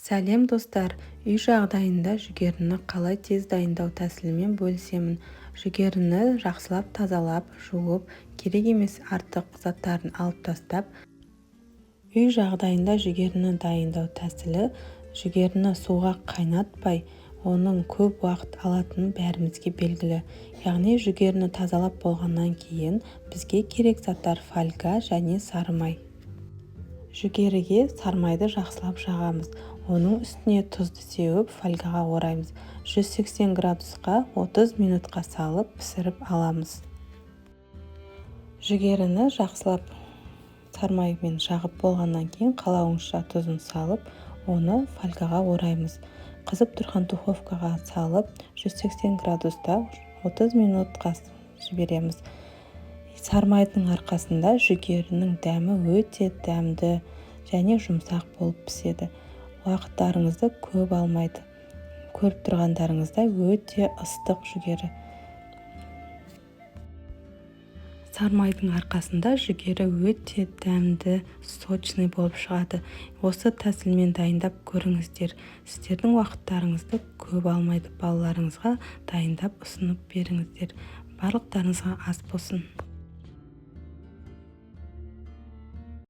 Сәлем, достар! Үй жағдайында жүгеріні қалай тез дайындау тәсілімен бөлісемін. Жүгеріні жақсылап тазалап, жуып, керек емес артық заттарын алып тастап. Үй жағдайында жүгеріні дайындау тәсілі. Жүгеріні суға қайнатпай, оның көп уақыт алатыны бәрімізге белгілі. Яғни жүгеріні тазалап болғаннан кейін бізге керек заттар: фольга және сары май. Жүгеріге сарымайды жақсылап жағамыз, оның үстіне тұзды сеуіп, фольгаға ораймыз. 180 градусқа 30 минутқа салып пісіріп аламыз. Жүгеріні жақсылап сарымаймен жағып болғаннан кейін, қалауыңызша тұзын салып, оны фольгаға ораймыз. Қызып тұрған духовкаға салып, 180 градуста 30 минутқа жібереміз. Сарымайдың арқасында жүгерінің дәмі өте дәмді және жұмсақ болып піседі. Уақыттарыңызды көп алмайды. Көріп тұрғандарыңыздай, өте ыстық жүгері. Сарымайдың арқасында жүгері өте дәмді, сочный болып шығады. Осы тәсілмен дайындап көріңіздер, сіздердің уақыттарыңызды көп алмайды. Балаларыңызға дайындап, ұсынып беріңіздер. Барлықтарыңызға ас болсын!